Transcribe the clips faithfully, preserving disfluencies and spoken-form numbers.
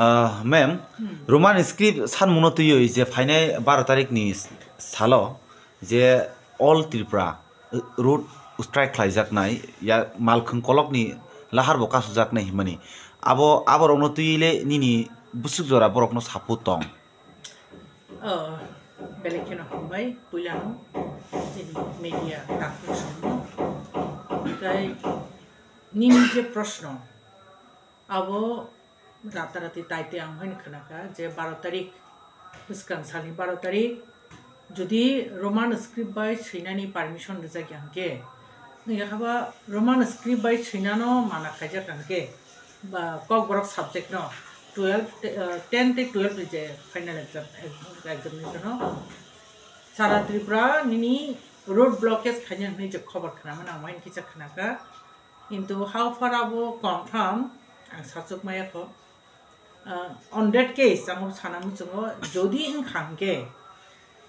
Ah, ma'am, Roman script sanmungno twiwi je phainai baro tarikni salo je All Tripura, uh, road strike khlaijaknai, ya malkhung kolokni lahar bo kasujaknai himani. Abo, aborokno twiwi le nini bwswk jora borokno support tong? Oh, belai kheno hambai, puilano chini media takni somno. Tei nini je proshno, abo ratarati tai tei ang haino khnakha je baro tarik, bwskang salni baro tarik, jodi Roman script bai swinani permission rijak ya hwnkhe, wngya haba Roman script bai swinano mana khaijak ya hwnkhe, ba Kokborok subject no twelve, te-, ah, ten tei twelve ni je final exam, examination no sara Tripura nini road blockage khaina hwnwi je khobor khnamani ang wain kisa khnakha. Kintu how far abo confirm ang sachukmaya kho. Ah, on that case ang sana muchungo, jodi wngkha hwnkhe,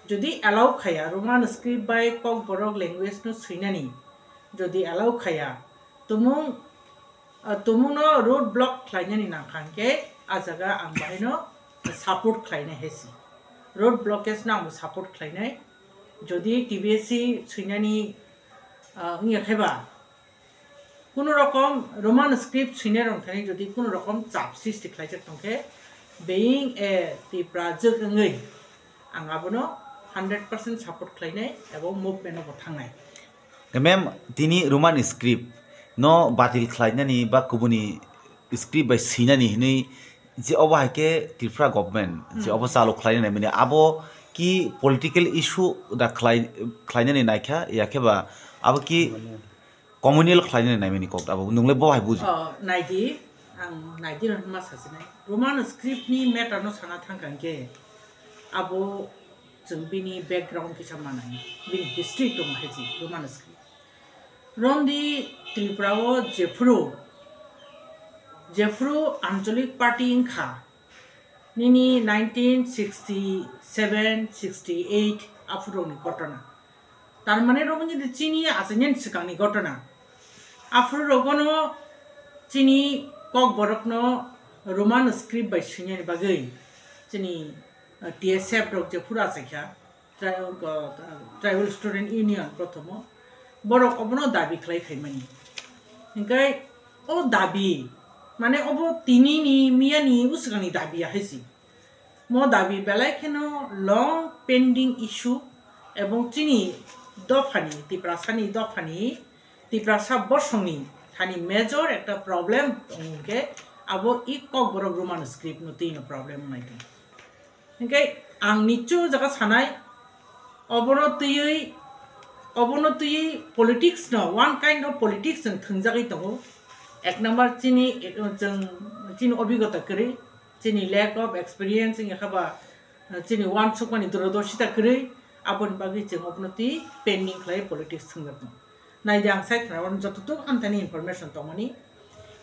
jodi allow khaya Roman script bai Kokborok language no swinani, jodi allow khaya, tumung, ah, tumungno road block khlainani nangkha hwnkhe, ah jaga ang bahaino support khlainai hai si. Road blockage no ang bo support khlainai. Jodi T B S C swinani, ah, wngya khe ba, kuno rokom Roman script swinai rok thani jodi kuno rokom chap sristi khlaijak tongkhe, being a Tiprajwk wngwi ang abono hundred percent support khlainai ebo movement no bo thangnai. Ma'am, tini Roman script no batil khlainani ba kubuni script bai swinani hinwi je obo hai khe Tripura government je obo chalo khlainani mani abo ki political issue da khlai, khlainani naikha ya khe ba abo ki communal khlainani naimani kok abo nungle bo hai buji. Oh, naidi, ang naidi no ma sasinai. Roman script ni matter no sana thangkha hwnkhe abo chwng bini background kisa manai, bini history tong hai si Roman script. Rondi Tripura o jephuru, jephuru Anchalik Party wngkha, nini nineteen sixty seven, sixty eight aphurokni ghotona. Tar mane rogo ni chini achaini swkangni ghotona. Aphuru rogono chini Kokborokno Roman script bai swinani bagwi chini, uh, T S F rok jephuru achaikha, tri-, uh, Tribal Student Union prothomo, borok obono dabi khlai phaimani. Hinkhe o dabi, mane obo tinini miyani bwswkangni dabi ya hai si. Mo dabi belai kheno long pending issue ebong chini dophani, Tiprasani dophani, Tiprasa bosongni thani major ekta problem tong hwnkhe abo i Kokborok Roman script no twi no problem wngnai tong. Hinkhe ang nicho jaga sanai, obono twiwi, obono twiwi politics no, one kind of politics chwng thwngjagwi tongo. Ek number chini, chwng, chini obhigota kwrwi, chini lack of experience wngya kha ba, chini uansukmani dorodorsita kwrwi, aboni bagwi chwng obono twi pending khlai politics thwngjak tongo. Naidi ang sai khna jototuk amtani information tongmani.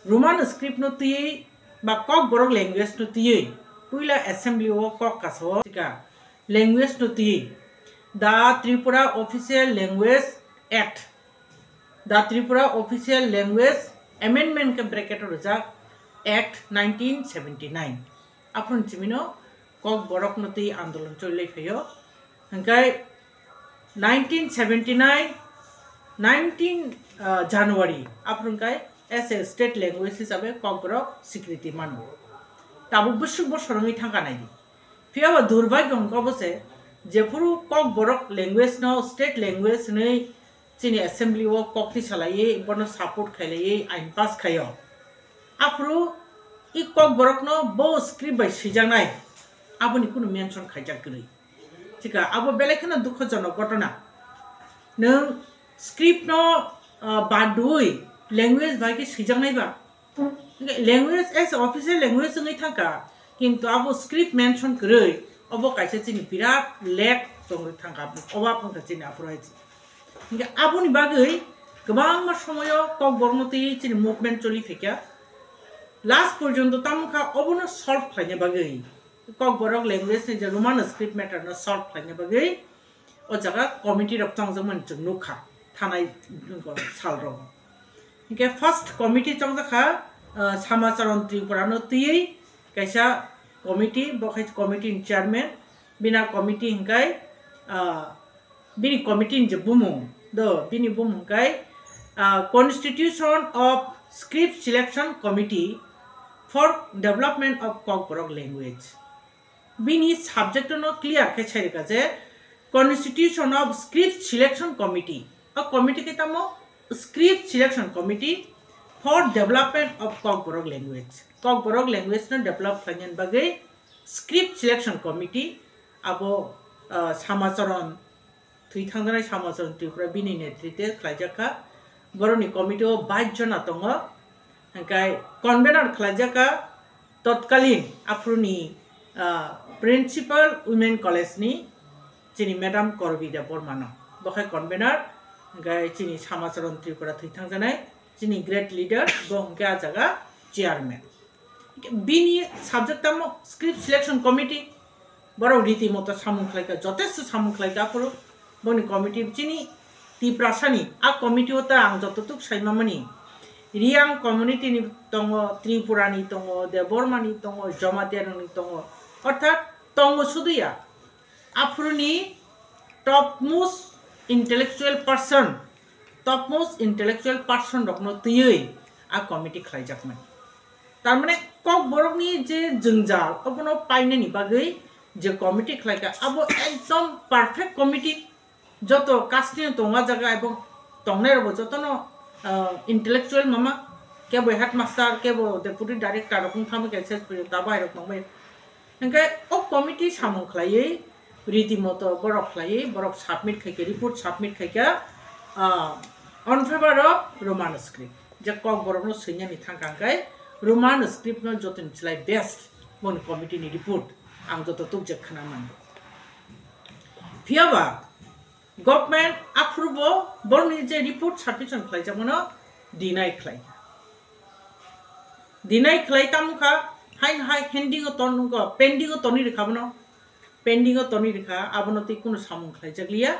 Roman script no twiwi ba Kokborok language no twiwi puila assembly o kok kasao sika language no twiwi the Tripura Official Language Act, the Tripura Official Language Amendment ke bracket o rijak Act nineteen seventy nine. Aphuru chimino Kokborok no twi andolon choli phaio. Hingkai nineteen seventy nine, nineteen, uh, January, aphuru hingkai as a state language hisabe Kokborok sikriti mano. Tabuk bwswk bosor wngwi thangkha naidi. Phiya ba durbhagyo hwnkha bo se, jephuru Kokborok language no state language hinwi chini assembly o kokti salaiwi, bono support khailaiwi ain pass khaio. Aphuru i Kokborokno bo script bai swijaknai, aboni kunu mention khaijak kwrwi. Chika abo belai kheno dukhojonok ghotona. Nwng script no, ah, badwi language bai khe swijaknai ba? Hingke language as official language wngwi thangkha, kintu abo script mention kwrwi, obo kaisa chini birat lack tongwi thangkha, obo phangkha chini aphuru hai. Hingke aboni bagwi kwbangma somoyo Kokborokno twi chini movement choli phaikha. Last porjonto tamo kha obono solve khlaina bagwi, Kokborok language ni je Roman script matter no solve khlaina bagwi o jaga committee rok chongjakmani chwng nukha thanai sal rogo. Hingke first committee chongjakha, ah, Samacharan Tripura no twiwi kaisa committee, bo khai committee ni chairman, bini committee hingkai, ah, bini committee ni je bumung, do, bini bumung hingkai, ah, Constitution of Script Selection Committee for Development of Kokborok Language. Bini subject no clear khe sai rwkha je Constitution of Script Selection Committee. O committee khe tamo Script Selection Committee for Development of Kokborok Language. Kokborok language no develop khlainani bagwi Script Selection Committee abo, ah, Samacharan thwi thangjaknai Samacharan Tripura bini netrite khlaijak kha. Borokni committee o bais jona tongo. Hingkai convener khlaijak kha totkalin aphuruni, ah, Principal Women College ni chini Madam Korbi Debbarma no. Bo khai convener, hingkai chini Samacharan Tripura thwi thangjaknai chini great leader, bo hingke a jaga chairman. Bini subject tamo Script Selection Committee, borok riti moto samung khlaikha, jotesto samung khlaikha, aphuru boni committee chini Tiprasani a committee o ta ang jototuk saimamani Riang community ni tongo, Tripura ni tongo, Debbarma ni tongo, Jamatia ni tongo, orthat tongo sudu ya. Aphuruni topmost intellectual person, topmost intellectual person rokno twiwi a committee khlaijakmani. Tar mane Kokborokni je jwngjal obono painani bagwi je committee khlaikha, abo ekdom perfect committee. Joto caste ni tongo a jaga, ebong tongnai rokbo jotono, ah, intellectual mama, kebo headmaster, kebo deputy director rok wng thangwi kaisa tabo hai rok tongbai. Hingke o committee samung khlaiwi riti moto borok khlaiwi borok submit khaikhe, report submit khaikhe, ah, on favor of Roman script. Je Kokborokno swinani thangkha hingke Roman script no jotoni slai best boni committee ni report ang joto tukjak khna mano. Phiyaba government aphuru bo borokni je report submission khlaijakmano deny khlai. Deny khlai tamo kha, haino hai pending o ton-, pending o tonwi rwkha bono. Pending o tonwi rwkha, abono tei kunu samung khlaijak liya.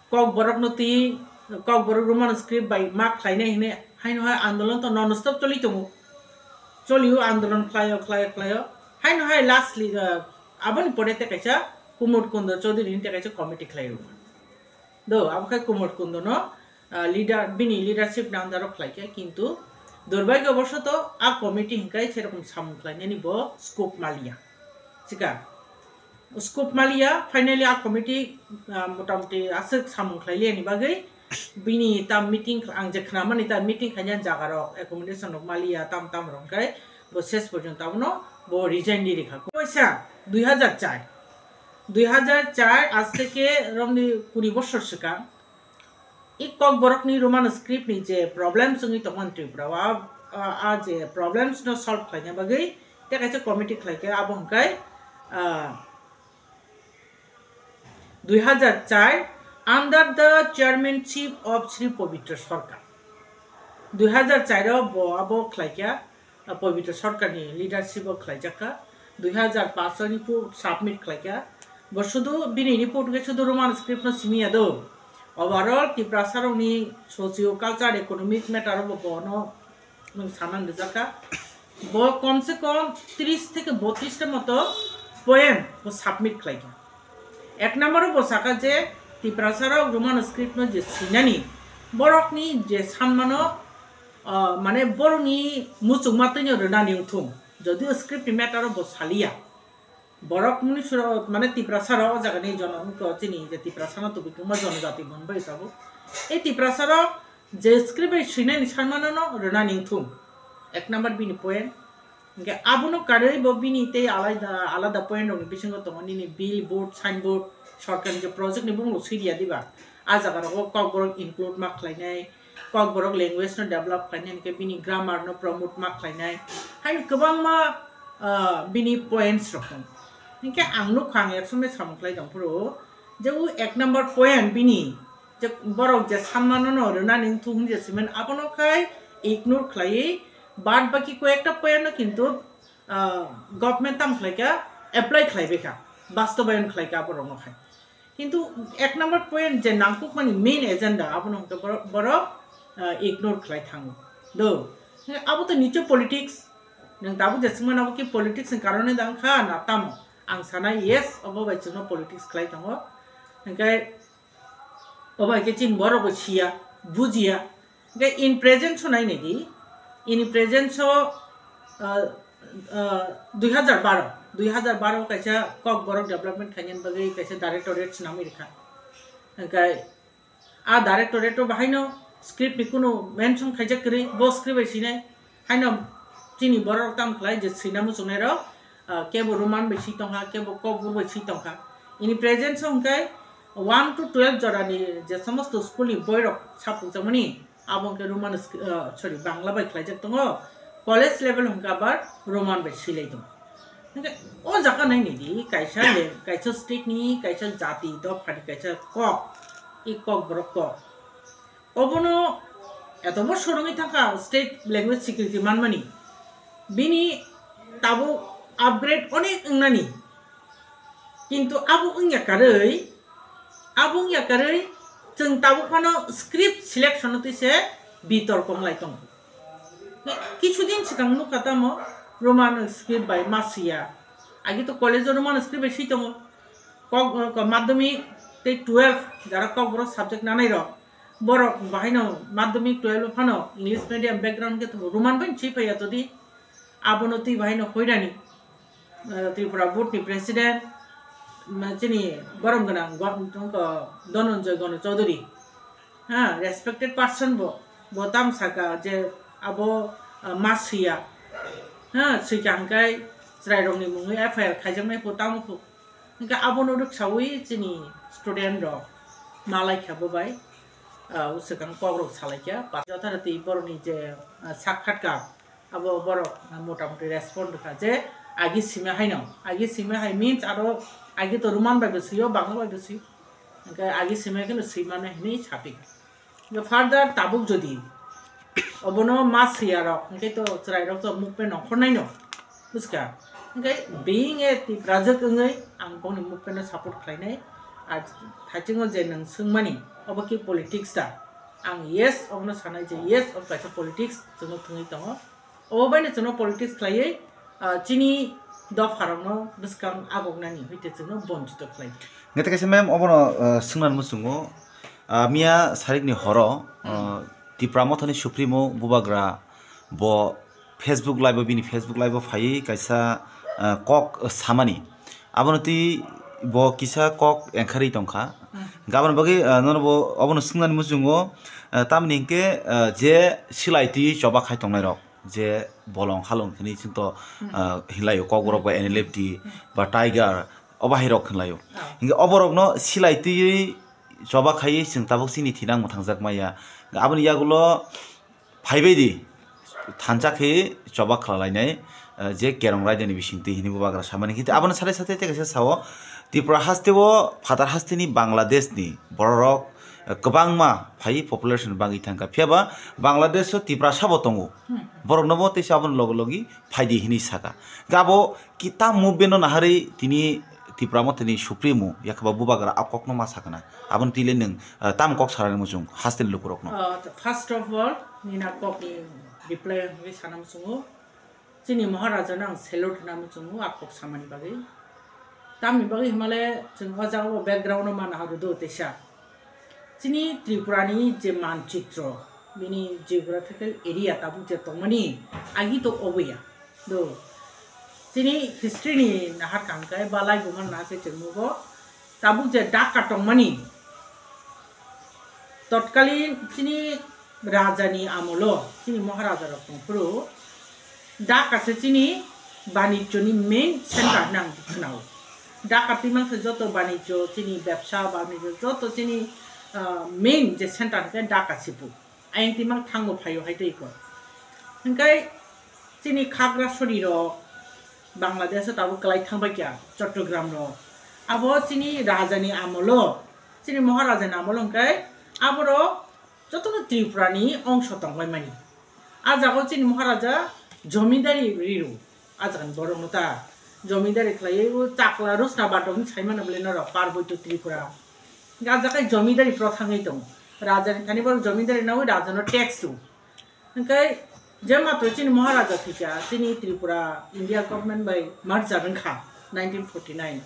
Kokborokno twi, Kokborok Roman script bai ma khlainai hinwi haino hai andolon to non stop choli tongo. Cholio andolon khlaio, khlaio, khlaio. Haino hai lastly, uh, aboni pore tei kaisa Kumud Kundo Chaudhary ni tei kaisa committee khlaio. Do, abo khai Kumud Kundo no, ah, leader, bini leadership ni under o khlai khe, kintu durbhagyo bosoto a committee hingkai serokom samung khlainani bo scope maliya. Chika, scope maliya, finally a committee, ah, motamoti aswk samung khlai liyani bagwi bini ta meeting, ang je khnamani ta meeting khaina jaga rok, accommodation rok maliya, tam tam rok hingkai bo ses porjonto abono bo resign di rikha. Koisa dui hajar char, dui hajar char, aaj theke romni kuri bosor swkang, i Kokborokni Roman script ni je problems wngwi tongmani Tripura o, a, a, a je problems no solve khlaina bagwi tei kaisa committee khlai khe, abo hwnkhe, ah, dui hajar char under the chairmanship of Shri Pabitra Sarkar. Dui hajar char o bo abo khlai khe, ah, Pabitra Sarkar ni leadership o khlaijak kha. Dui hajar paanch o report submit khlai kha. Bo sudu bini report khe sudu Roman script no simi ya do. Overall Tiprasa rokni socio culture economic matter o bo bono nwng sanan rijak kha. Bo kom se kom tris theke botris ta moto poem bo submit khlai kha. Ek number o bo saka je Tiprasa rok Roman script no je sinani, borokni je sanmano, ah, mane borokni muchungma twino rwnani wngthung. Jodi o script ni matter o bo saliya, borok muni suro mane Tiprasa rok o jaga ni jono wngkha chini je Tiprasa no tubui kwma jonojati mon bai tabuk. E Tiprasa rok je script bai swinani sanmano no rwnani wngthung. Ek number bini point. Hingke abono karwi bo bini tei alada, alada point rokni bisingo tongo nini billboard, signboard, sorkarni je project ni bumung swi riya diba? A jaga rogo Kokborok include ma khlainai, Kokborok language no develop khlainai, hingke bini grammar no promote ma khlainai, haino kwbangma, ah, bini points rok tongo. Hingke ang nukha, ang ek somoi samung khlai tong phuru je o ek number point bini je borok je sanmano no rwnani wngthung hinwi je simen abono khai ignore khlaiwi, bad baki koyekta point no kintu, ah, government tam khlai kha, apply khlai bai kha, bastobayon khlai kha borok no khai. Kintu ek number point je nangkukmani main agenda abono hwnkhe borok, borok, ah, ignore khlai thango. Do, abo to nicho politics, Nwng tabuk je swngmano abo ki politics ni karone da wngkha na tamo? Ang sanai yes, obo bai chwngno politics khlai tongo. Hwnkhe obo hai khe chini borok bo siya, bujiya. Hwnkhe in present so nai nai di, in present so, ah, ah, dui hazar baro, dui hazar baro kaisa Kokborok development khainani bagwi kaisa directorate swnamwi rwkha. Hwnkhe a directorate o bahaino script ni kunu mention khaijak kwrwi, bo script bai sinai. Haino chini borok tam khlai je swina muchungnai rok, ah, kebo Roman bai swi tongkha, kebo Kokborok bai swi tongkha. Ini present so hwnkhe one to twelve jora ni je somosto school ni boirok sapukjakmani, abo hwnkhe Roman sk-, ah, sorry, Bangla bai khlaijak tongo. College level hwnkhe abar Roman bai swilai tongo. Hwnkhe o jaga nai nidi, kaisa le-, kaisa state ni, kaisa jati, dophani kaisa kok, i Kokborok kok. Obono etobo sorongwi thangkha state language security manmani. Bini tabuk upgrade onek wngnani. Kintu abo wngya karwi, abo wngya karwi chwng tabuk phano script selection no twi se bitorko wnglai tongo. Kichu din swkang nukha tamo Roman script bai ma swiya. Agi to college o Roman script bai swi tongo. Kok, kok madhyamik tei twelve jara Kokborok subject nanai rok. Borok bahaino madhyamik twelve phano English medium background khe tongo. Roman bai swi phaiya todi. Abono twi bahaino hoirani. Eh, Tripura board ni president, ma, chini borom gwnang go-, tongkha Dhananjay Gana Chaudhary. Ha, respected person bo, bo tam saka je abo, ah, ma swiya. Ha, swikha hwnkhe chwrairokni mungwi F I R khaijaknai pho tamo pho. Hwnkhe abono rwksawi chini student rok malaikha bo bai, ah, swkang kokrok salaikha. Jotharathi borokni je, ah, sakhatka abo borok, ah, motamuti respond rwkha je agi simi haino, agi simi hai means aro agi to Roman bai bo swiyo, Bangla bai bo swiyo. Hwnkhe agi simi kheno swimano hinwi sapikha. Hwnkhe further tabuk jodi obono ma swiya rok, hwnkhe to chwrai rok to movement ongkhornai no, buskha. Hwnkhe being a Tiprajwk wngwi ang bongni movement no support khlainai. Ar thaichungo je nwng swngmani, obo ki politics da? Ang yes, obono sanai je yes, obo kaisa politics chwngno thwngwi tongo. Obo baino chwngno politics khlaiwi, ah, chini dopharokno bwskang agoknani hwite chwngno bonchito khlai. Nete kaisa ma'am obono, ah, swngnani muchungo, ah, miya sarikni horo, ah, Tipra Mothani Supremo Bubagra bo Facebook live o, bini Facebook live o phaiwi kaisa, ah, kok samani. Abono twi bo kisa kok engkharwi tongkha. Gabon bagwi, ah, nono bo obono swngnani muchungo, ah, tamni hinkhe, ah, je silai twi choba khai tongnai rok. Je bolong halong hwnwi chwngto, ah, hinlaio Kokborok ba N L F T ba Tiger obo hai rok hinlaio. Hinkhe oborokno silai twiwi choba khaiwi chwng tabuk chini thinang mwthangjak maya. Aboni yagulo phaibaidi thansa khe choba khlalainai, ah, je Kerong Raidani bisingtwi hinwi Bubagra samani. Hinkhe abono sade sade tei kaisa sao Tripura hasteo phatar hasteni Bangladeshni bororok, ah, kwbangma phaiwi population bangwi thangkha. Phiyaba Bangladesh o Tiprasa bo tongo. Borokno bo teisa abono logi logi phaidi hinwi saka. Gabo kita movement no naharwi tini Tipra Mothani Supremo yakhaba Bubagra a kokno ma sakana. Aboni twi le nwng, ah, tam kok sarani muchung hasteni lukurokno. Ah, first of all, nina kokni reply hwnwi sana muchungo. Chini Maharaja no ang salute hwnna muchungo a kok samani bagwi. Tamni bagwi himale chwng o jaga o background no mana haru do teisa. Chini Tripura ni je manchitro, bini geographical area tabuk je tongmani, agi to oboya. Do. Chini history ni nahar kangkai balai guman na se chwng nugo. Tabuk je Dhaka tongmani, totkalin chini Raja ni amolo, chini Maharaja rok tongphuru, Dhaka se chini banijyo ni main center hwnwi ang khnao. Dhaka twi mangsa joto banijyo, chini bebsa banijyo, joto chini, ah, main je center hwnkhe Dhaka sipu. Ayang twi mang thango phaio hai twi ko. Hwnkhe chini Khagrasori rok, Bangladesh o tabuk kwlai thangbai kya, Chattogram rok. Abo chini Raja ni amolo, chini Maharaja ni amolo hwnkhe aborok jotono Tripura ni ongso tonglaimani. A jaga o chini Maharaja jomidari riru. A jaga ni borok no ta jomidari khlaiwi o chakla rwsna badok ni saimano bwle norok Parboito Tripura. Hwnkhe a jaga jomidari pro thangwi tongo. Raja ni thani borok jomidari nawi raja no tax rw. Hwnkhe Je matro chini Maharaja thwikha, chini Tripura India government bai merger wngkha nineteen forty nine.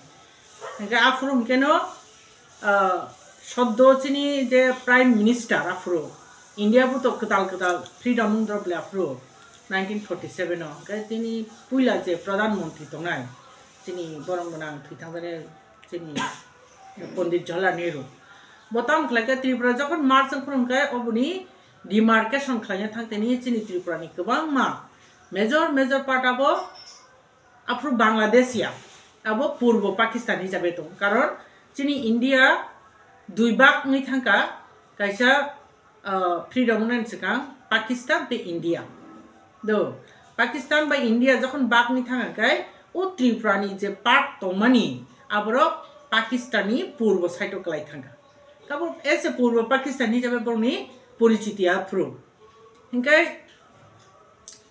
Hingke aphuru hingke no, ah, soddo chini je Prime Minister aphuru, India bo to kwtal kwtal freedom wng dorok le aphuru nineteen forty seven o, hingke chini puila je Pradhan Mantri tongnai, chini borok gwnang thwi thangjaknai chini Pondit Jawaharlal Nehru. Bo tamo khlai khe Tripura jokhon merge wng phuru hingke oboni demarcation khlaina thang tini chini Tripura ni kwbangma major major part abo aphuru Bangladesh ya, abo Purbo Pakistan hisabe tong. Karon chini India dui bak wngwi thangka, kaisa, ah, freedom wngnaini swkang Pakistan tei India. Do, Pakistan bai India jokhon bak wngwi thangka khe, o Tripura ni je part tongmani, aborok Pakistan ni purbo side o kwlai thangka. Tabuk as a Purbo Pakistan hisabe borokni porichiti aphuru. Hinkhe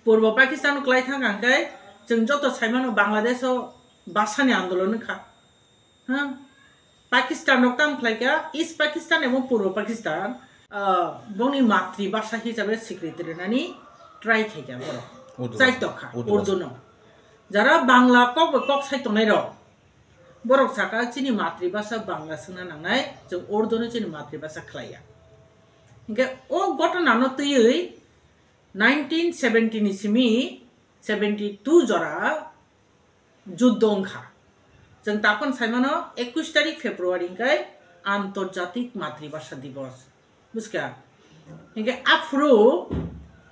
Purbo Pakistan o kwlai thangka hinkhe chwng joto saimano Bangladesh o bhasha ni andolon wngkha. Ha? Pakistan rok tamo khlai kha, East Pakistan ebong Purbo Pakistan, ah, bongni matri bhasha hisabe swikriti rwnani try khai kha borok. Urdu bhasha. Chai tokha, Urdu bhasha. Urdu no. Jara Bangla kok bai kok sai tongnai rok, borok saka chini matri bhasha Bangla swngna nangnai, chwng Urdu no chini matri bhasha khlai ya. Hinkhe o ghotona no twiwi nineteen seventy ni simi seventy two jora juddo wngkha. Chwng takhon saimano ekush tarik February hinkhe Antarjatik Matribhasha Divas. Buskha? Hinkhe aphuru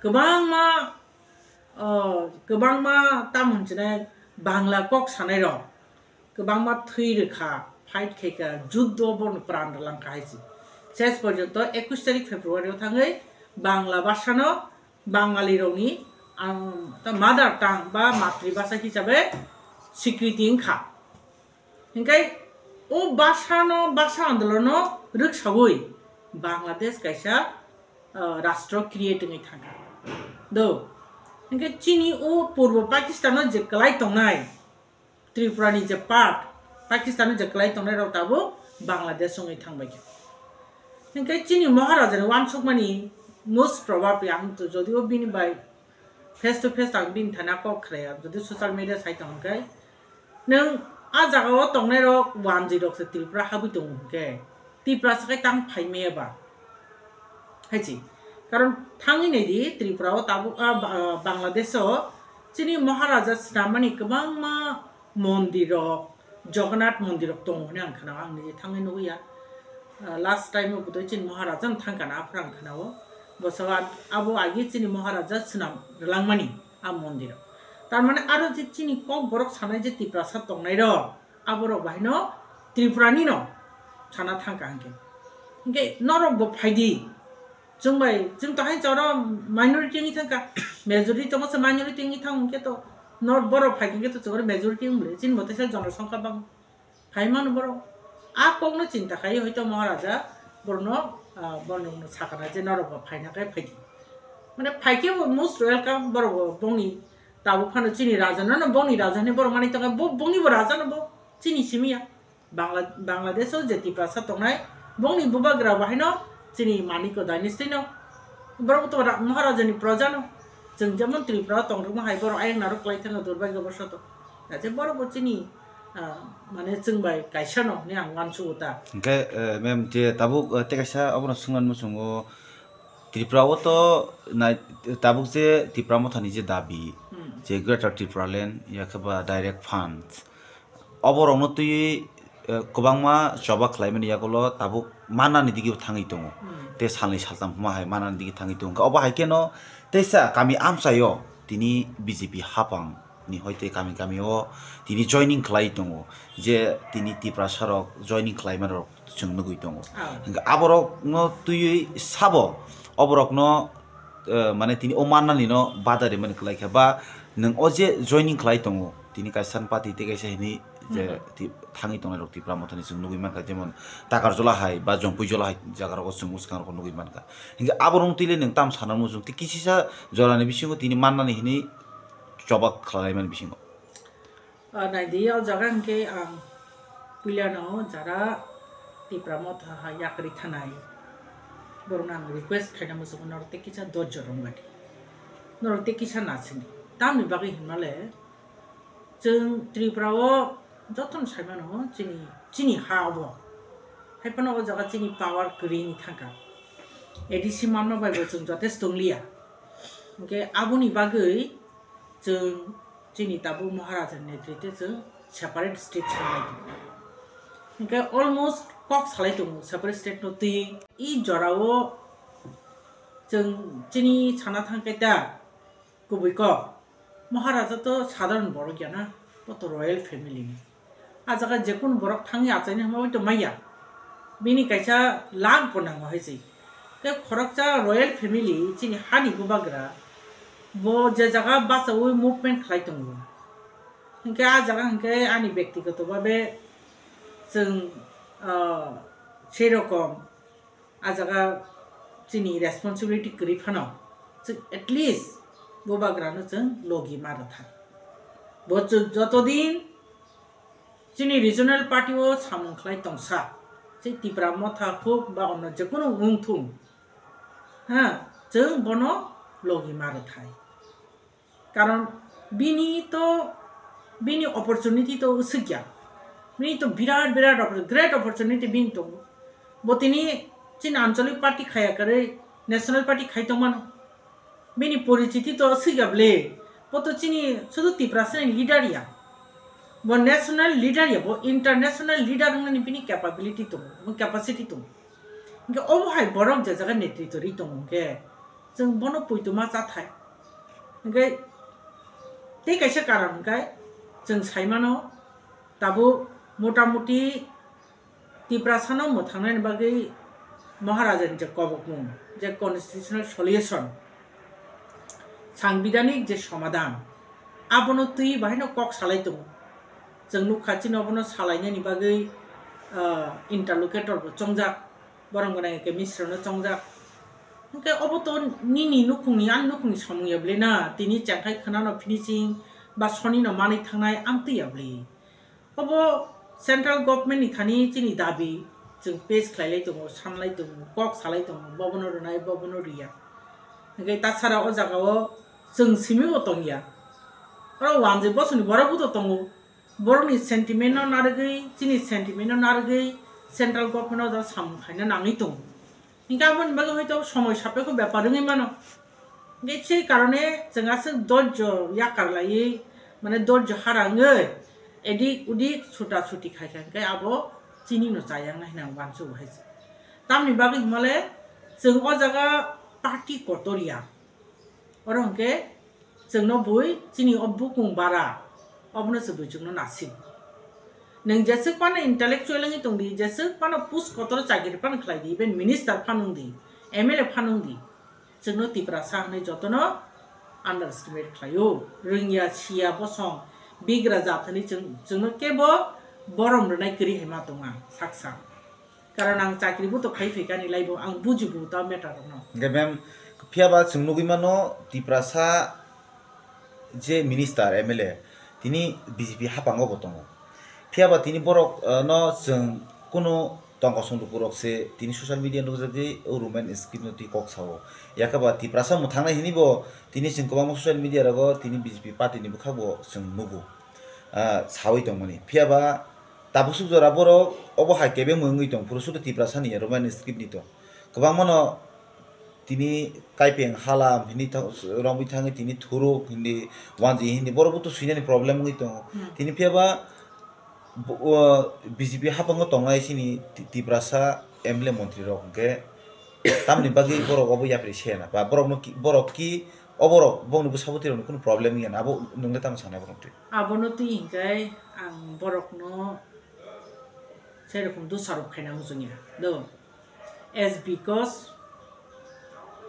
kwbangma, o, kwbangma tamo hinwi Bangla kok sanai rok kwbangma thwi rwkha, fight khaikha, juddo bono pran rwlangkha hai se. Ses porjonto ekush tarik February o thangwi Bangla bhasha no Bangali rokni, um, ta mother tongue ba matribhasha hisabe swikriti wngkha. Hinkhe o bhasha no, bhasha andolon no rwksawi Bangladesh kaisa, uh, rastro create wngwi thangkha. Do, hinkhe chini o Purbo Pakistan o je kwlai tongnai, Tripura ni je part, Pakistan ni je kwlai tongnai rok tabuk Bangladesh wngwi thangbai kha. Hinkhe chini Maharaja ni uansukmani most probably ang to jodio bini bai face to face ang bini thani kok khlai ya, jodi social media sai tong khe nwng a jaga o tongnai rok wanjwi rok se Tripura habwi tongo hinkhe Tiprasa khe tang phai maya ba? Hai se. Karon thangwi nai di, Tripura o tabuk, ah, Ba-, ah, Bangladesh o chini Maharaja swnamani kwbangma mondir rok, Jagannath mondir rok tongo hwnwi ang khna-o, ang nije thangwi nugwi ya. Ah, last time o bwtwi chini Maharaja no thang kana, aphuru ang khna-o. Bwskango abo agi chini Maharaja swnam rwlangmani a mondir o. Tar mane aro je chini kok borok sanai je Tiprasa tongnai rok, aborok bahai no Tripura ni no sana thang ka hinkhe. Hinkhe norok bo phai di. Chwng bai, chwng to hai choro minority wngwi thang ka. Majority tongo se minority wngwi thang hinkhe to nor borok phai hinkhe to chwng majority wng bwle. Chini mote se jonosongkha bang phai mano borok. A kok no chinta khai hoito Maharaja borok no, ah, borok no sakana je norok bo phaina khai phai di. Mane phai khe bo most welcome, borok bo bongni tabuk phano chini raja no, no bongni raja hinwi borok mani tongkha, bo bongni bo raja no bo chini simi ya. Bangla-, Bangladesh o je Tiprasa tongnai, bongni bubagra bo haino chini Manikya dynasty no, borok to ra-, Maharaja ni proja no, chwng jemon Tripura o tong rwma hai borok ayang narwk kwlai thangkha, durbagyo bosoto. Naje borok bo chini, ah, mane chwng bai kaisa no hinwi ang uansukgo ta. Hinkhe, eh, ma'am, je tabuk, eh, tei kaisa obono swngna muchungo, Tripura o to nai-, tabuk je Tipra Mothani je dabi, Hmm. je Greater Tipraland, yakhe ba direct funds, oborokno twiwi, eh, kwbangma choba khlaimani yagulo tabuk mannani digi thangwi tongo. Hmm. Tei salni saltam hwnma hai mannani digi thangwi tongo. Obo hai kheno teisa kami amchaio tini B J P hapang ni hoi tei kami kami o tini joining khlai tongo, je tini Tiprasa rok joining khlaima rok chwng nugwi tongo. Ah. Hinkhe aborokno twiwi sabo, oborokno, eh, mane tini o mannani no bada rimani kwlai kha ba nwng o je joining khlai tongo, tini kaisa party tei kaisa hini je Mhm. ti-, thangwi tongnai rok Tipra Mothani chwng nugwi mankha, jemon Takarjola hai ba Jompuijola hai jaga rogo chwng mwswkang rokno nugwi mankha. Hinkhe aborokno twi le nwng tam sana muchung tei kisisa jorani bisingo tini mannani hini choba khlai mani bisingo. Ah, naidi, o jaga hinkhe ang puilano jara Tipra Motha ha yakri thanai, borokno ang request khaina muchungo norok tei kisa dorjo rwmani. Norok tei kisa nasini. Tamni bagwi hinmale, chwng Tripura o jotono saimano chini, chini ha obo. Haiphano o jaga chini power kwrwini thangkha. A D C manma bai bo chwng jotesh tongliya. Hinkhe aboni bagwi chwng chini tabuk Maharaja ni netritwe chwng separate state sanai tongo. Hinkhe almost kok salai tongo separate state no twi. I jorao chwng chini sana thangkhe ta kubui kok. Maharaja to sadharan borok ya na, bo to royal family ni. A jaga jekunu borok thangwi achaini hwnba bai to maya. Bini kaisa lak bo nango hai se. Tei khoroksa royal family chini hani bubagra bo je jaga bachaui movement khlai tongo. Hinkhe a jaga hinkhe ani byaktigoto babe chwng, ah, sei rokom a jaga chini responsibility kwrwi phano chwng at least bubagrano chwng logi ma rwthai. Bo chwng jotodin chini regional party o samung khlai tongsa, se Tipra Motha huk ba onno jekunu wng thung, ha, chwng bono logi ma rwthai. Karon bini to, bini opportunity to usuk ya. Bini to birat birat oppor-, great opportunity bini tongo. Bo tini chini anchalik party khaya kwrwi national party khai tongmano. Bini porichiti to usuk ya bwle. Bo to chini sudu Tiprasa ni leader ya. Bo national leader ya, bo international leader wngnani bini capability tongo, bo capacity tongo. Hinkhe obo hai borok je jaga netritw rwi tongo hinkhe chwng bono poito ma cha thai. Hinkhe tei kaisa karon hinkhe chwng sai mano tabuk motamuti Tiprasano mwthangnaini bagwi Maharajani je kobokmung, je constitutional solution, sangbidhanik je somadhan, abono twi bahaino kok salai tongo. Chwng nukha chini obono salainani bagwi, ah, interlocutor bo chongjak, borok gwnang eke Misra no chongjak. Hinkhe obo to nini nukhungni, ani nukhungni samung ya bwle na, tini chengkhai khwnano finishing ba sonino manwi thangnai amtwi ya bwle. Obo central government ni thani chini dabi chwng pes khlailai tongo, sanlai tongo, kok salai tongo, bobono rwnai, bobono riya. Hinkhe tasara o jaga o chwng simi bo tongya. Oro wanjwi bosongni borok bo to tongo. Borokni sentiment no narwgwi, chini sentiment no narwgwi central government o samung khaina nangwi tongo. Hinkhe aboni bagwi hoito somoi sapekho bepar wngwi mano. Hinkhe sei karone chwng aswk dorjo yakar laiwi, mane dorjo hara wngwi, edik udik suta suti khaikha hinkhe abo chini no chayang nai hinang uansugo hai se. Tamni bagwi himale chwng o jaga party kotor ya. Oro hinkhe chwngno bui chini o bukung bara, obono se bui chwngno nasing. Nwng jeswk phano intellectual wngwi tongdi, jeswk phano post kotor chakiri phano khlaidi, even minister phano wngdi, M L A phano wngdi, chwngno Tiprasa hwnwi jotono underestimate khlaio. Rwngya, siya, bosong, bigra jat hwnwi chwng, chwngno kebo borom rwnai kwrwi hai ma tonga saksa. Karon ang chakri bo to khai phaikha ni laibo, ang bujibo ta matter rokno. Hingke ma'am, phiya ba chwng nugui mano, Tiprasa je minister, M L A, tini B J P hapango bo tongo. Phiya ba tini borok, eh, no chwng kunu tongkosong dukurok se tini social media nukjagwi o Roman script no twi kok sao. Yakhe ba Tiprasa mwthangnai hini bo tini chwng kwbangma social media rogo tini B J P party ni bwkhak bo chwng nugo, ah, saui tongmani. Phiya ba tabuk suk jora borok obo hai kebengmung wngwi tong phuru sudu Tiprasa ni Roman script ni tong. Kwbangma no tini kaipeng hala hini tha-, romwi thangwi tini thuruk hindi wanji hindi borok bo to swinani problem wngwi tongo. Hmm. Tini phiya ba bo-, o, B J P hapango tongnai chini Ti-, Tiprasa M L A montri rok hwnkhe tamni bagwi borok obo yapri se na ba borok no ki, borok ki oborok bongni bwsa bwtwi rokni kunu problem wngya na abo nwng le tamo sanai borok twi. Abono twi hinkhe ang borokno serokom dosarop khaina muchungya do. As because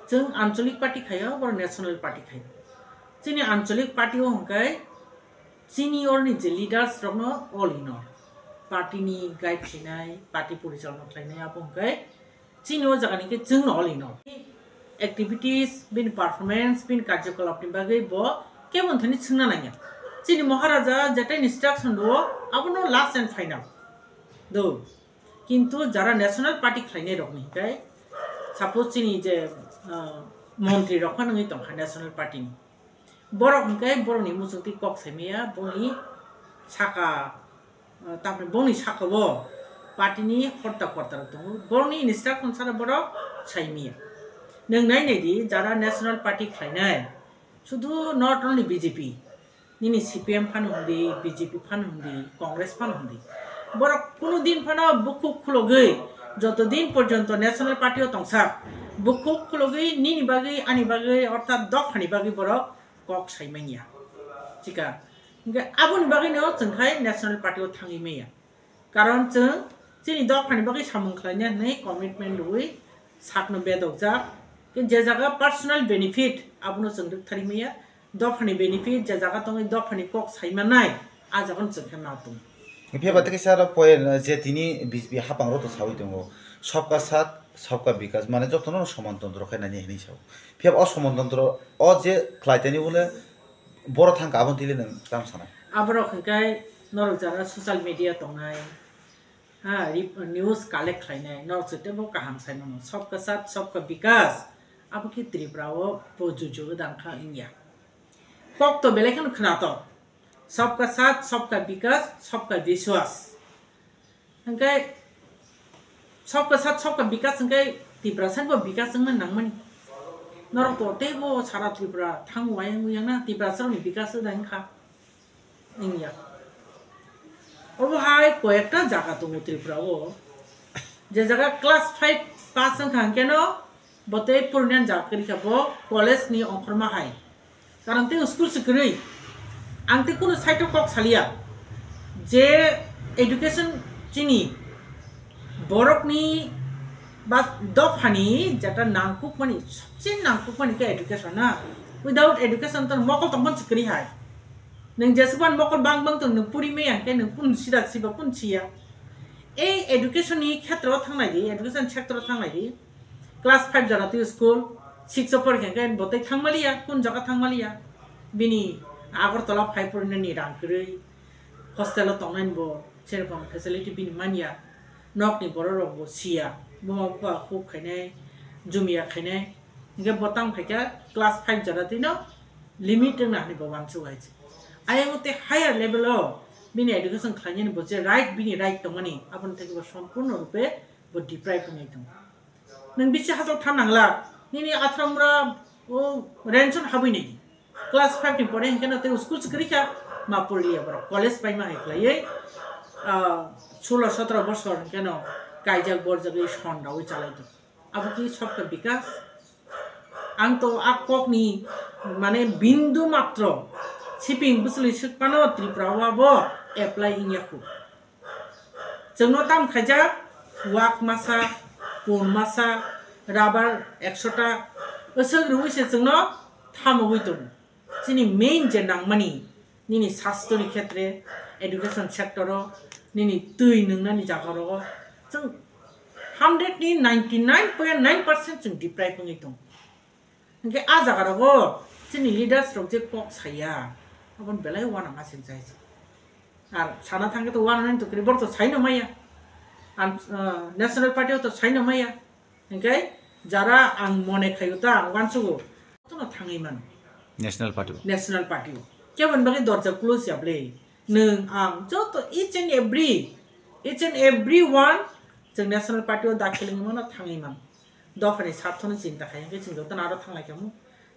chwng anchalik party khaio, borok national party khaio. Chini anchalik party o hwnkhe chini orni je leaders rokno all in all. Party ni guide khainai, party porichalona khlainai abo hwnkhe chini o jaga ni khe chwng no all in all. Activities, bini performance, bini karjokolap ni bagwi bo kebo thani swngna nangya. Chini Maharaja jeta instruction rwo, abono last and final. Do. Kintu jara national party khlainai rokni hwnkhe, suppose chini je, ah, Montri rok phano wngwi tongkha National Party ni. Borok hwnkhe borokni muchungtwi kok saimaya, boni saka, ah, tamni boni saka-o party ni horta korta rok tongo. Borokni instruction sara borok saimaya. Nwng nai nai di, jara National Party khlainai, sudhu not only B J P, nini C P M phano hwndi, B J P phano hwndi, Congress phano hwndi. Borok kunu din phano bukhuk khulogwi, joto din porjonto National Party o tongsa, bukhuk khulogwi nini bagwi, ani bagwi, orthat dophani bagwi borok kok sai manya. Chika, hwnkhe aboni bagwino chwng khai National Party o thangwi manya. Karon chwng chini dophani bagwi samung khlaina hwnwi commitment rwui sakno bedokjak. Khe je jaga personal benefit abono chwng rwktharwi manya, dophani benefit je jaga tongwi dophani kok sai mannai, a jagano chwng khe ma tong. Phiya ba tei kisa aro point, je tini B J P hapang rok to sawi tongo, "Sabka Saath, Sabka Vikas," mane jotono soman tantro khe nani hinwi sao. Phiya ba o soman tantro o je khlai tani bole boro thang ka aboni tili nwng tam sana. Aborok hwnkhe norok jara social media tongnai, ha, rip-, news collect khlainai, norok se teibo kaham sai mano. Sabka Saath, Sabka Vikas, abo khe Tripura o bo juju dang kha wngya. Kok to belai kheno khwnato. Sabka Saath, Sabka Vikas, Sabka Vishwas. Hwnkhe Sabka Saath, Sabka Vikas hwnkhe Tiprasa ni bo vikas wngna nangmani. Norok to teibo sara Tripura thang wayang wiyang na Tiprasa rokni vikas da wngkha. Wngya. Obo hai koyekta jaga tongo Tripura o. Je jaga class five pass wngkha hwnkhe no bo tei purunani jaga kwrwi kha bo college ni ongkhorma hai. Karon tei school se kwrwi. Ang tei kunu side o kok saliya je education chini borokni ba dophani jeta nangkukmani, sobse nangkukmani khe education na. Without education to mokol tongmani se kwrwi hai. Nwng jesukmani mokol bang bang to nwng puri maya hwnkhe nwng kunu sida siba kunu siya. Ei education ni khetra o thangnai di, education sector o thangnai di. Class five jora twi school, six o porikha khe bo tei thangmaliya, kun jaga thangmaliya. Bini Agartala phai porinani rang kwrwi, hostel o tongnani bo serokom facility bini manya, nokni borok rok bo siya, buma bupha huk khainai, jumia khainai, hwnkhe bo tamo khaikha class five jora twino limit wngna hinwi bo uansuk hai se. Ayang tei higher level o bini education khlainani bo je right, bini right tongmani, aboni thaibo sompurno rupe bo deprive wngwi tongo. Nwng bisi hachal tha nangla, nini athra mura o range no habwi nai. Class five ni pore hinkhe no tei school se kwrwi kha, ma poriliya borok college paima hai khlaiwi, ah, solo sotro bosor hinkhe no kaijak borjagwi son rawi chalai tongo. Abo khe sabka vikas. Ang to a kokni mane bindu matro siping bwswlwi swk phano Tripura o abo apply wngya khu. Chwngno tam khaijak, wak masa, pun masa, rubber ekshota, aswk rwui se chwngno thamogwi tongo. Chini main je nangmani, nini sastho ni khetre, education sector o, nini twi nwngnani jaga rogo, chwng hundred ni ninety nine point nine percent chwng deprive wngwi tongo. Hwnkhe a jaga rogo chini leaders rok je kok saya, aboni belai uanama se jai se. Ar sana thangkhe to uanani to kwrwi, borok to saino maya. Am, ah, National Party o to saino maya. Hwnkhe jara ang mone khaio ta, ang uansugo, jotono thangwi mano. National Party o. National Party o. Keboni bagwi dorja close ya ble? Nwng, ang, joto, each and every, each and every one, chwng National Party o dakhil wngwi mano, thangwi mano. Dophani sarthono chinta khai hwnkhe chwng jotono aro thanglai kamo.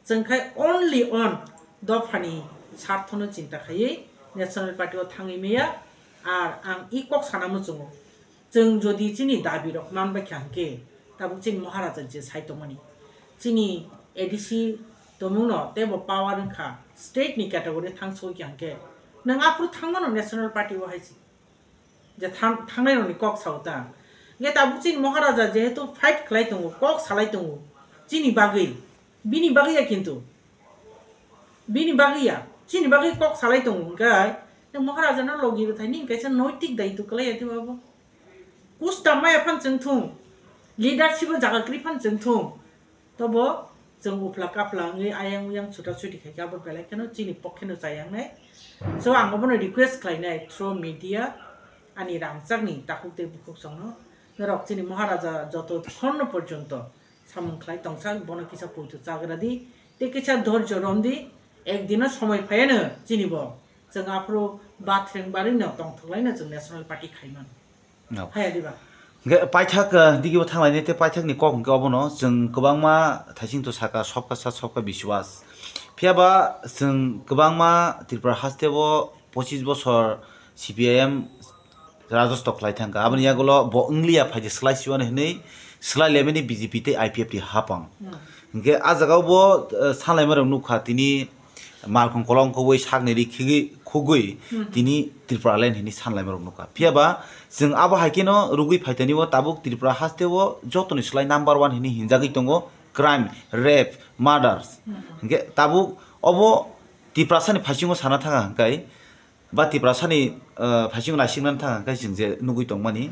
Chwng khai only on dophani sarthono chinta khaiwi National Party o thangwi maya. Ar ang i kok sana muchungo, chwng jodi chini dabi rok man bai kha hwnkhe, tabuk chini Maharaja je sai tongmani, chini A D C tongmungno teibo power wngkha, state ni category thang soi kha hwnkhe, nwng aphuru thangmano National Party o hai se. Je thang-, thangnai rokni kok sao ta. Hwnkhe tabuk chini Maharaja jehetu fight khlai tongo, kok salai tongo, chini bagwi, bini bagwi ya kintu. Bini bagwi ya, chini bagwi kok salai tongo hwnkhe, nwng Maharaja no logi rwthai nini kaisa noitik daitw kwlai ya tei abo. Kusta maya phan chwng thung, leadership o jaga kwrwi phan chwng thung. Tobo chwng uphla kaphla wngwi ayang uyang chuta chuti khai khe abo belai kheno chini pokhe no chayang nai. So ang obono request khlai nai through media, ani rangchak ni takhuk tei bukhuk chwng no. Norok chini Maharaja joto khon no porjonto Samung khlai tongsa, bono kisa poito chagra di, tei kisa dhorjo rom di, ek dino somoi phaiano chini bo. Chwng aphuru bathreng barwi no tongthok lai no chwng National Party khaiman. No. Haya diba? Hwnkhe paithak, eh, digibo thanglaini tei paithakni kok hwnkhe obono chwng kwbangma thaising to saka, "Sobka sat, sobka biswas." Phiya ba chwng kwbangma Tripura hasteo pochis bosor C P I M rajotwo khlai thangkha. Aboni yagulo bo wngliya phaidi slai siwani hwnwi slai lemani B J P tei I P F T hapang. Hmm. Hwnkhe ah jagao bo, eh, sanlaimarok nukha tini malkhung kolong khogwi sakni ri khigwi khugwi Hmm. tini Tripura line hwnwi sanlaimarok nukha. Phiya ba chwng abo hai kheno rwgwi phaitani o tabuk Tripura hasteo jotoni slai number one hwnwi hinjagwi tongo crime, rape, murders. Hmm. Hwnkhe tabuk obo Tiprasani phaisingo sana thangkha hwnkhe ba Tiprasani, eh, phaisingo naisiknani thangkha hwnkhe chwng je nugwi tongmani.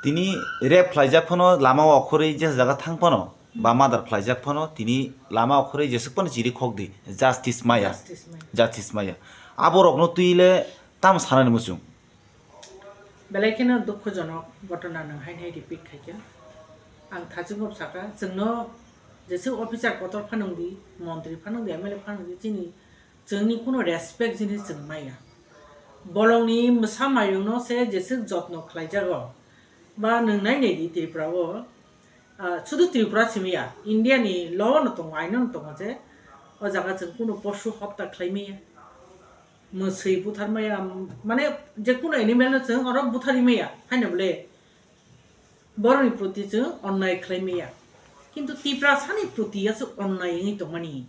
Tini rape khlaijak phano lama o okhorwi jesa jaga thang phano ba murder khlaijak phano tini lama okhorwi jeswk phano chiri khok di, justice maya. Justice maya. Justice maya. Aborokno twi le tamo sanani muchung? Belai kheno dukhojonok ghotona nwng haino hai repeat khaikha. Ang thachingbo sakha, chwngno jeswk officer kotor phanwng di, montri phanwng di, M L A phanwng di, chini chwngni kuno respect jinis chwng maya. Bolongni mwsa mayungno se jeswk jotno khlaijago. Ba nwng nai nai di Tripura o, ah, sudu Tripura simi ya, India ni law no tongo, aino no tongo je o jaga chwng kuno posu hopta khlai maya, mwswi buthar maya, mane je kuno animal no chwng oro buthari maya, haino bole boroni proti chwng onnai khlai maya. Kintu Tiprasani proti ya se onnai wngwi tongmani.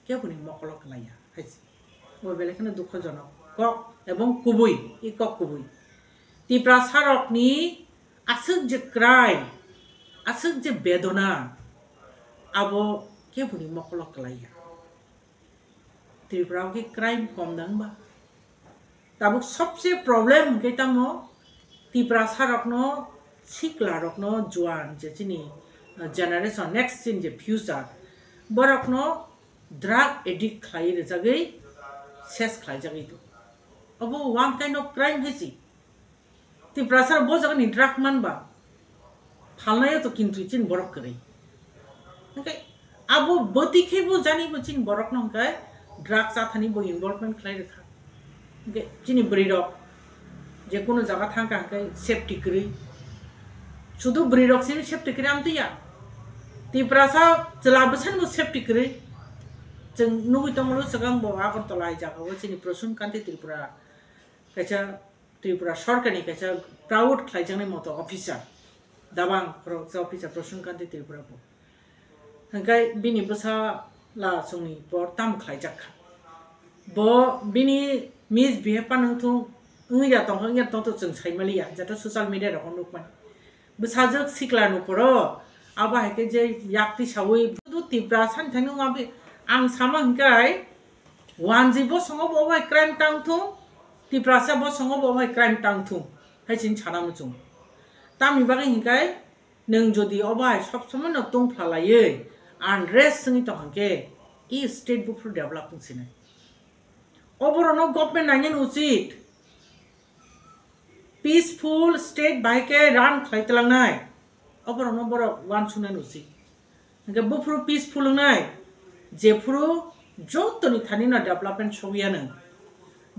Keboni mokolo kwlaiya hai se. Bo belai kheno dukhojonok kok ebong kubui, i kok kubui. Tiprasarokni aswk je krai, aswk je bedona, abo keboni mokolo kwlaiya. Tripura o khe crime kom dang ba? Tabuk sobse problem hwnkhe tamo Tiprasa rokno, sikla rokno, juan je chini, uh, generation, next chini je future, borokno drug addict khlai rwjagwi ses khlaijagwi tongo. Obo one kind of crime hai se. Tiprasa bo jaga ni drug man ba phalnai to kintu chini borok kwrwi. Hwnkhe abo bwtwi khe bo jani bo chini borok no hwnkhe drug chathani bo involvement khlai rwkha. Hwnkhe chini bwrwi rok je kono jaga thangkha hwnkhe safety kwrwi. Sudu bwrwi rok sini safety kwrwi amtwi ya. Tiprasa chwla bwsani bo safety kwrwi. Chwng nugwi tongo swkang bo Agartala hai jaga o chini Prasun Kanti Tripura kaisa Tripura sorkarni kaisa proud khlaijaknai moto officer, dabang khoroksa officer Prasun Kanti Tripura bo. Hwnkhe bini bwsa la chwngni bor tamo khlaijak kha. Bo bini misbehave phano wngthung, wngya tongkha, wngya tongthok chwng saimaliya, joto social media rogo nukmani. Bwsajwk sikla nukphuru, abo hai khe je yakti saui, Tiprasa ni thani wngma bi-, ang sama hwnkhe, Wanji bosongo bo bai crime tang thung, Tiprasa bosongo bo bai crime tang thung, hai chini sana muchung. Tamni bagwi hinkai nwng jodi obo hai sob somoi no tong phalaiwi unrest wngwi tong hwnkhe, i state buphuru develop wng sinai. Oborokno government nainani uchit. Peaceful state bai khe run khlai tlangnai. Oborokno borok uansuknani usi. Hwnkhe buphuru peaceful wngnai, jephuru jotoni thanino development sogwiyano,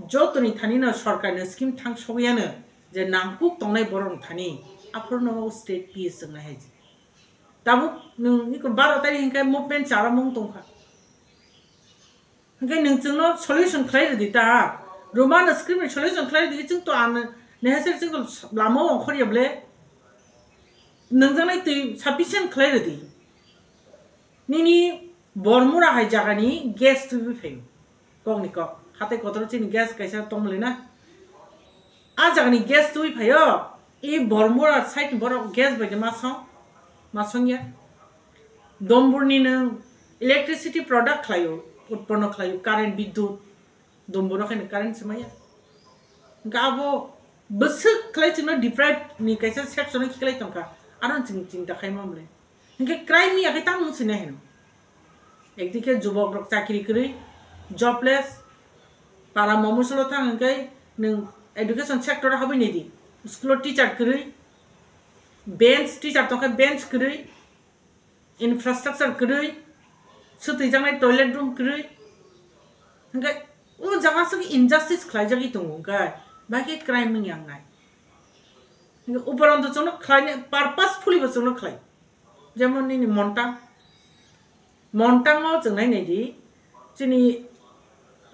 jotoni thanino sorkarni scheme thang sogwiyano, je nangkuk tongnai borokni thani, aphuruno state peace wngnai hai se. Tabuk nwng iko baro tarikh hwnkhe movement charamung tongkha. Hwnkhe nwng chwngno solution khlai rwdi ta. Roman script ni solution khlai rwdi, chwng to ano nehasir chwng lama o ongkhorya ble. Nwngjaknai twi sufficient khlai rwdi. Nini Bormura hai jagani gas twiwi phaio. Kokni kok. Hatai kotor chini gas kaisa tongmole na. A jagani gas twi phaio, i Bormura side ni borok gas bai de ma song, ma song ya. Domburni nwng electricity product khlaio, utpono khlaio, current, bidyut, Domburo khaino current se maya. Hwnkhe abo bwswk khlai chwngno deprive ni kaisa section o khiklai tongkha, aro chwng chinta khai mamle. Hwnkhe crime ya khe tamo wng sinai hino. Ekdike jubok rok chakri kwrwi, jobless, para momusulo thang hwnkhe nwng education sector o habwi nai di, school o teacher kwrwi, bench, teacher tongkhe bench kwrwi, infrastructure kwrwi, swtwijaknai toilet room kwrwi. Hwnkhe o jaga se injustice khlaijagwi tongo, hwnkhe bahai khe crime wng yangnai. Hwnkhe uparonto chwngno khlainai, purposefully bo chwngno khlai. Jemon nini Montang, Montang o chwng nai nai di, chini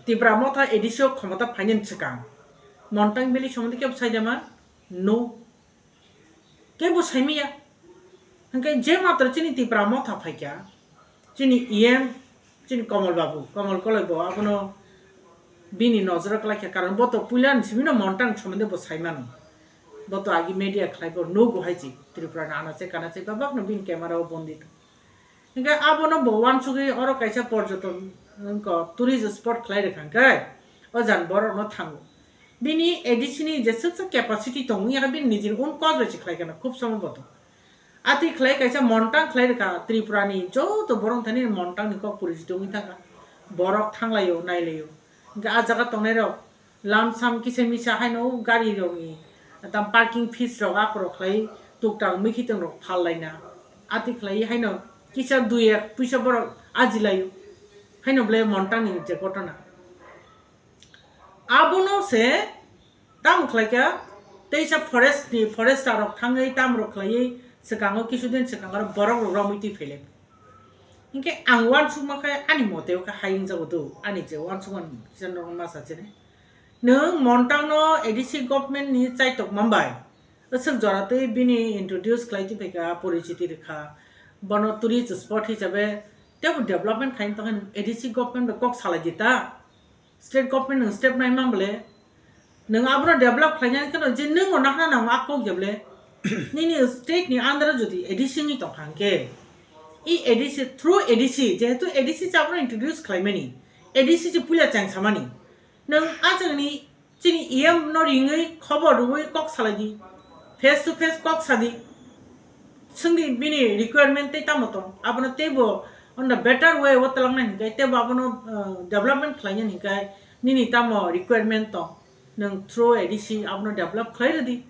Tipra Motha A D C o khomota phainani swkang Montang Valley somondi kebo saijama? No. Kebo saimaya. Hwnkhe je matro chini Tipra Motha phaikha, chini E M, chini Komol Babu, Komol Koloi bo abono bini nojoro kwlaikha, karon bo to puila ni simi no Montang somondi bo saimano. Bo to agi media khlai bo nugo hai chi, Tripura ni anache kanache babak no bini camera o bondi tong. Hingke abono bo wansugwi oro kaisa porjoton, wngkha tourist spot khlai rwkha hingke, o jang borok no thango. Bini A D C ni jeswk capacity tongo, yakhe bini nijini own cause bai se khlai kheno, khub somo bo to. Atwi khlai kaisa Montang khlai rwkha, Tripura ni joto borok thani Montang ni kok puri se tongwi thangkha. Borok thanglaio, nailaio. Hingke ah jaga tongnai rok lamsam kisa misa haino gari rokni tam parking fees rok akorok khlai tuktak mwkhitwng rok phal laina. Atwi khlai haino kisa dui ek puisa borok ajilaio. Haino ble Montang ni je ghotona. Abono se tamo khlaikha, teisa forest ni forester rok thangwi tam rok khlaiwi swkango kisu din swkango borok rok romwi twi phailai. Hinkhe ang uansukma khe ani mote o khe hai wngjago do, ani je uansukmani kisa norok ma sa chini. Nwng Montang no A D C government ni chaitok mambai, aswk jora twi bini introduce khlai twi phaikha, porichiti rwkha, bono tourist spot hisabe tebo development khaina tongkha, A D C government bai kok salai di ta, state government nwng step nai man bole. Nwng abono develop khlaina kheno je nwng o nakhna nango a kok je bole. Nini state ni under o jodi A D C wngwi tongkha hwnkhe, i A D C, through A D C, jehetu A D C se abono introduce khlaimani, A D C se puila chengsamani. Nwng a jagani chini E M no ringwi khobor rwwi kok salai di, face to face kok sadi. Swngdi bini requirement tei tamo tong, abono teibo on the better way o twlangnai hinkhe, teibo abono, uh, development khlainani hinkhe nini tamo requirement tong, nwng through A D C abono develop khlai rwdi.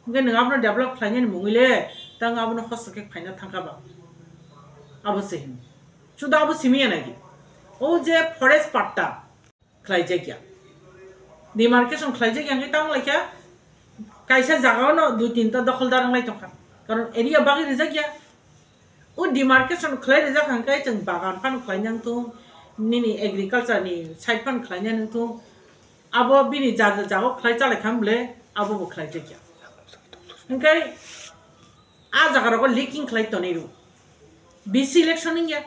Hinkhe nwng abono develop khlainani mungwi le tang abono hosto khe phaina thangkha ba. Abo se hino. Suda abo simi ya naidi. O je forest patta khlaijakya. Demarcation khlaijakya hwnkhe tamo laikha, kaisa jagao no dui tinta dokholdar wnglai tongkha. Karon area bagwi rijakya. O demarcation khlai rijak hwnkhe chwng bagan phano khlai nang thung, nini agriculture ni side phano khlai nang thung. Abo bini jar jar jagao khlai chalai kha bole abo bo khlaijakya. Hwnkhe a jaga rogo leaking khlai tonwi rw. B C election wngya.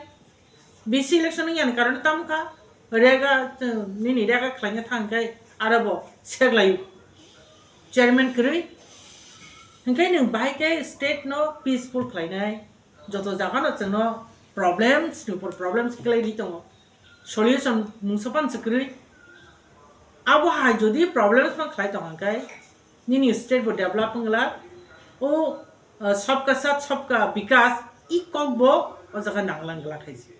B C election wngya ni karon tamo kha, rega, nini rega khlaina thang khe aro bo seglai chairman kwrwi. Hinkhe nwng bahai khe state no peaceful khlainai, joto jaga no chwngno problems ni upor problems khlai di tongo, solution mungsa pan se kwrwi. Abo hai jodi problems ma khlai tong khe nini state bo develop wngla. O, uh, sabka saath sabka bikas i kok bo o jaga nanglang glak hai se.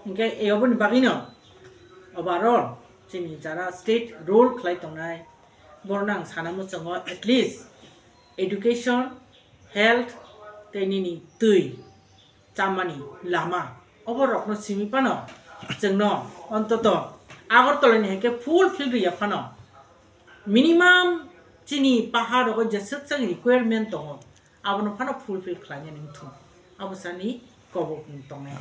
Hinkhe e oboni bagwino overall chini jara state rule khlai tongnai, borno ang sana muchungo at least education, health tei nini twi chamani lama, obo rokno simi phano chwngno ontoto Agartala ni hai khe fulfill rwya phano minimum chini pahar rogo jeswk chak requirement tongo, abono phano fulfill khlainani wngthung, abo sani kobok tongnai.